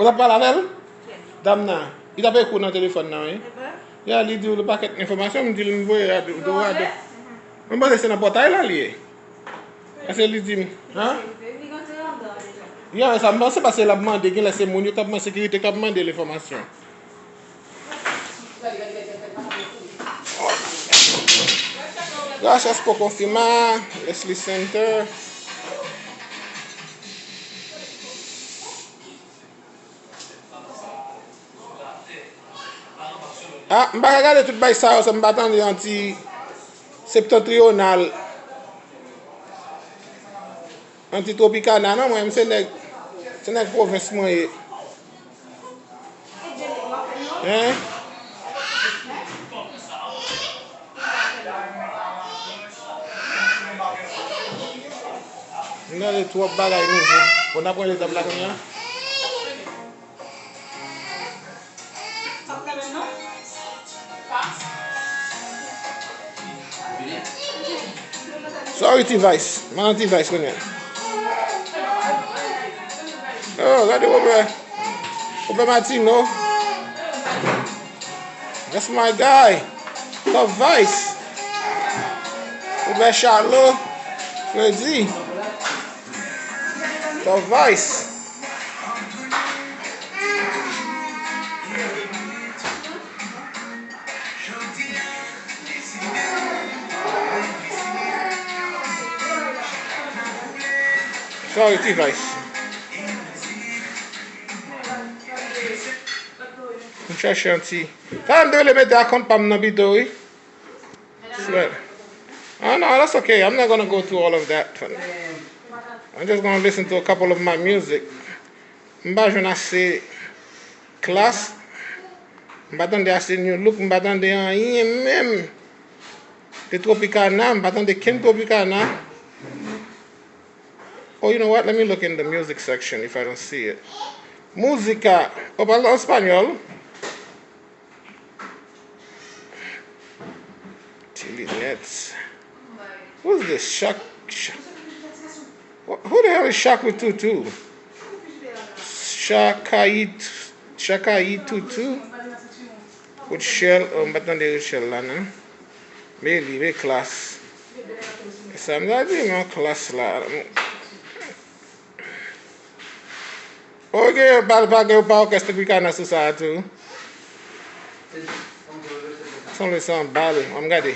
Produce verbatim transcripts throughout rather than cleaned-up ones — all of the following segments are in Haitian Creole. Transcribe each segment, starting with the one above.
Ou t ap pale avè l? Dam nan. Li t ap ekri w nan telefòn nan, wi. Ya, li di w yon pakèt enfòmasyon, m di l m voye a do, do a do. Mwen panse se nan pòtay la li ye. Paske li di m, han? Ya, sa m panse, paske l ap mande, genlè se moun yo k ap mande, sekirite k ap mande l enfòmasyon. Gracias por confirmar, Leslie Center. Ah, m pa ka gade tout bay sa yo san m pa tande yon ti septentrional, yon ti Tropicana, non, mwen, m se nèg, se nèg pwovens mwen ye. Hein? M gade twòp bagay nouvo. Bon, n ap pran etap la kounye a. Sorry, T-Vice. Mwen nan T-Vice kounye a. Oh, gade Robert. Robert Martino. That's my guy. Top Vice. Robert Charlot. Freddy. Top Vice. Sorry, T-Vice. M chache yon ti. Sa m te vle mete akont pa m nan pito, wi. Swear. Oh, no, that's okay. I'm not gonna go through all of that. I'm just gonna listen to a couple of my music. M pa jwenn ase Klass. M pa tande ase New Look. M pa tande anyen menm. De Tropicana. M pa tande kenn Tropicana. Oh, you know what? Let me look in the music section if I don't see it. Música. Oh, pale an espanyòl. T-Linets. Who's this? Shak, Shak, who the hell is Shaka Tutu? Shaka Tutu? Ruthshelle, oh, m pa tande Ruthshelle la, non. Men li, men Klass. Sa m ta di, non, Klass la. Ok, yo pa, pa gen pa òkès Tropicana sou sa a tou. Sanble se yon bal, ann gade.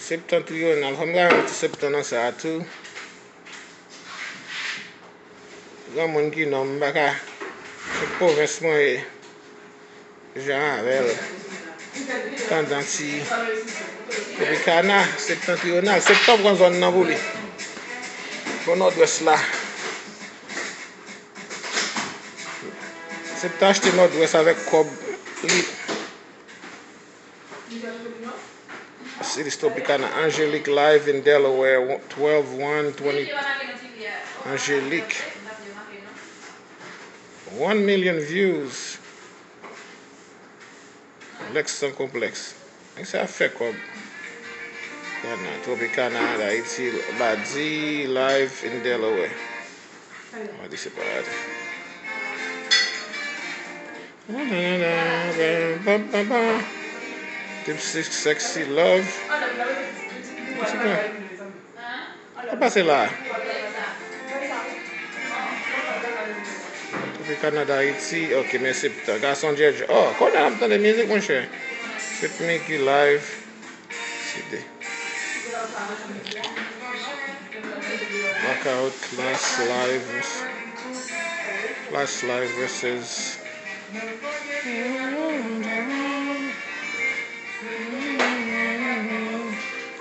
Septentrional, fò m gade yon ti septan nan sa a tou. Granmoun ki nonm, m pa ka, se pwovens mwen ye. Jan avè l. Tandans Tropicana, septentrional. Septan pran zòn nan pou li. Bon, nòdwès la. Septan achte nòdwès avèk kòb li. Cities Tropicana, Angelique live in Delaware, twelve one twenty. Angelique. One million views. Lex Sans Complexe. Nèg sa ap fè kòb. Kana, Tropicana, D'Haïti, Badi, live in Delaware. Badi se pa Badi. Deep Six Sexy Love. Sa pase la. Tropicana D'Haïti. Ok, men septan. Gason Djèdjè. Oh, kounye a n ap tande mizik, monchè. Fit Mickey live. C D. Knockout, Klass live. Klass live versus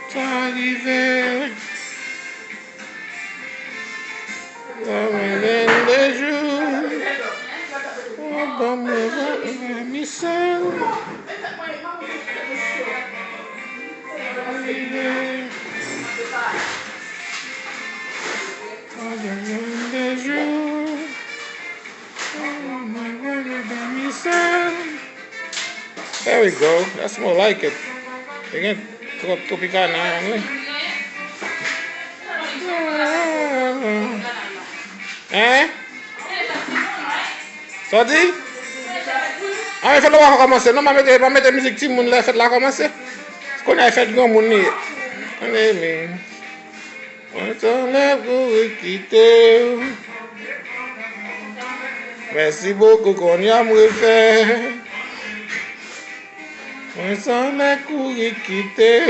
Sa rive. Sa mwen gen de jou. Ou ban mwen vèmisèl. Sa rive. Sa mwen gen de jou. There we go. That's more like it. Li gen twòp Tropicana nan li. Hein? Sa w di? A, men fèt la poko kòmanse non, m a mete, m a mete mizik timoun lè fèt la kòmanse. Kounye a e fèt granmoun li ye. Ann men. Mwen sanlè kouri kite w. Mèsi bokou, kounye a m refè. Mwen sanlè kouri kite w.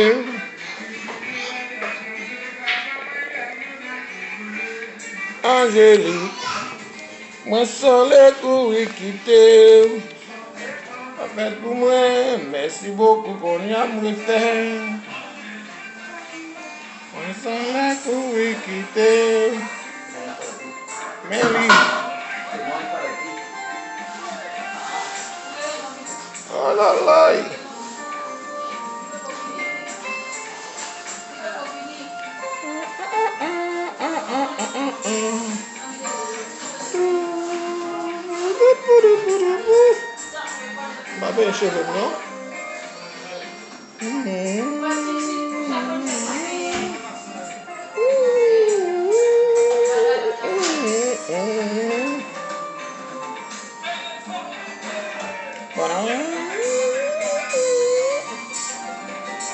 Angeline. Mwen sanlè kouri kite w. Sa fèt pou mwen, mèsi bokou, kounye a m refè. Mwen sanlè kouri kite w. Men li. Oh la la. M pa benyen cheve m non.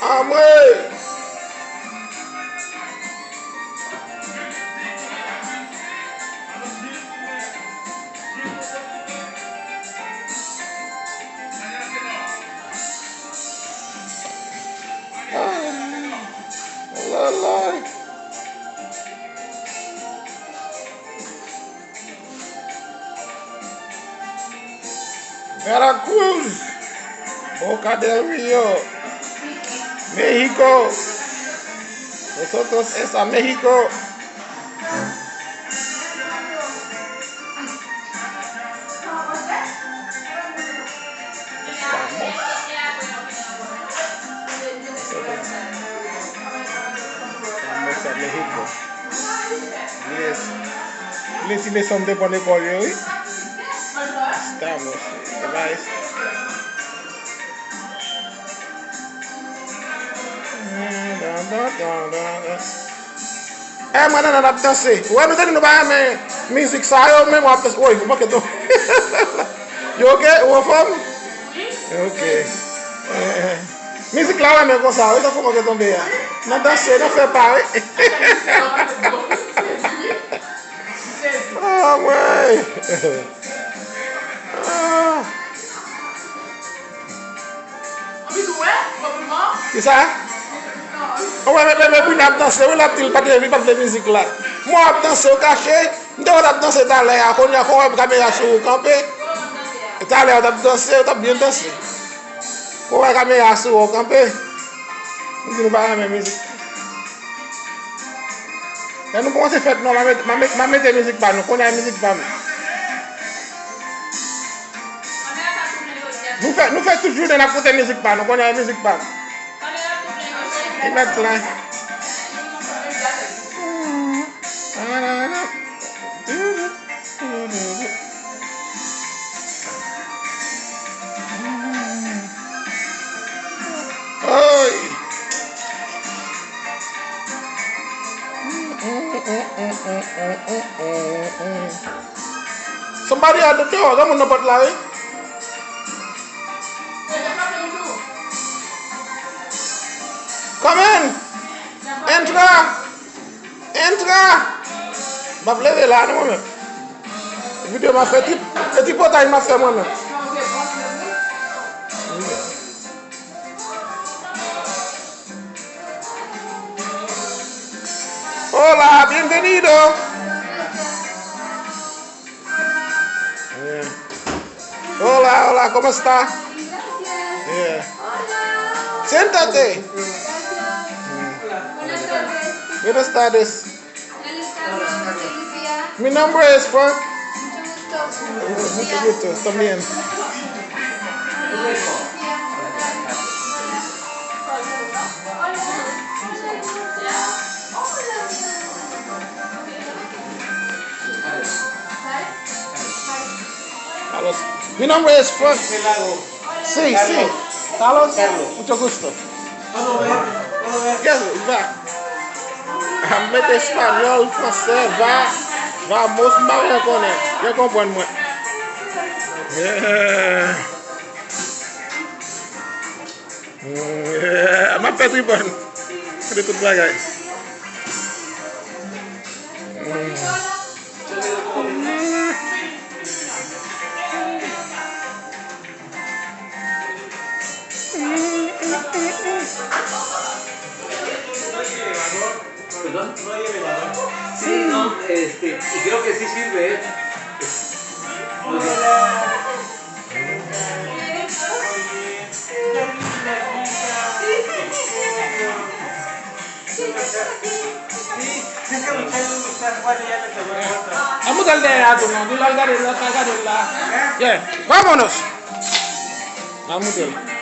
Anmwe! Ah, la la. Veracruz, Boca del Rio, México. Nosotros es a México. Estamos. Estamos a México. Yes. Li ti leson m te pran lekòl yo, wi. Estamos. Device. Eh, mwen nan ap danse. Ou wè nou te di nou pa renmen mizik sa yo, men mwen ap danse. Woy, ou manke tonbe. Yo oke? Ou anfòm? Oke. Eh, eh. Mizik la ou renmen konsa, wi, tankou manke tonbe a. Nan danse, nan fè pa, wi. Ah, mwen. Ah. Kisa? Ou wè, men, men, men Brina ap danse, wi, l ap di l pa t, li pa t vle mizik la. Mwen ap danse, ou kache. M te wè l ap danse talè a, kounye a, kò w wè kamera sou ou kanpe. Talè a, w t ap danse, w t ap byen danse. Kò w wè kamera sou ou kanpe. M di nou pa renmen mizik. Lè nou kòmanse fèt, non, m a met-, m a met-, m a mete mizik pa nou, kounye a mizik pa m. Nou fè, nou fè tout jounen n ap koute mizik pa nou, kounye a mizik pa m. Li mèt lan. Ay! Somebody at the door. Gen moun nan pòt la, wi. Come in. Entra. Entra. M ap leve la, non, mwen menm. Videyo m ap fè, trip-, se tripotay m ap fè mwen menm. Hola, bienvenido. Yeah. Hola, hola, ¿cómo está? Yeah. Siéntate. Mm. Buenas tardes. Mi nombre es Frank. Mucho gusto, también. Carlos. Mi nombre es Frank. Sí, sí. Carlos, mucho gusto. Yes, va. A met espanyòl, fransè, va, vamos, m pa byen konnen. Byen konprann mwen. Yeah. Yeah. M ap fè tribòn. Gade tout bagay. Mm. Perdón. Sí, no, este, y creo que sí sirve, ¿eh? An moutre l dèyè a tou non. Di l al gade l, al gade l la. Yeah. Vámonos. An moutre l.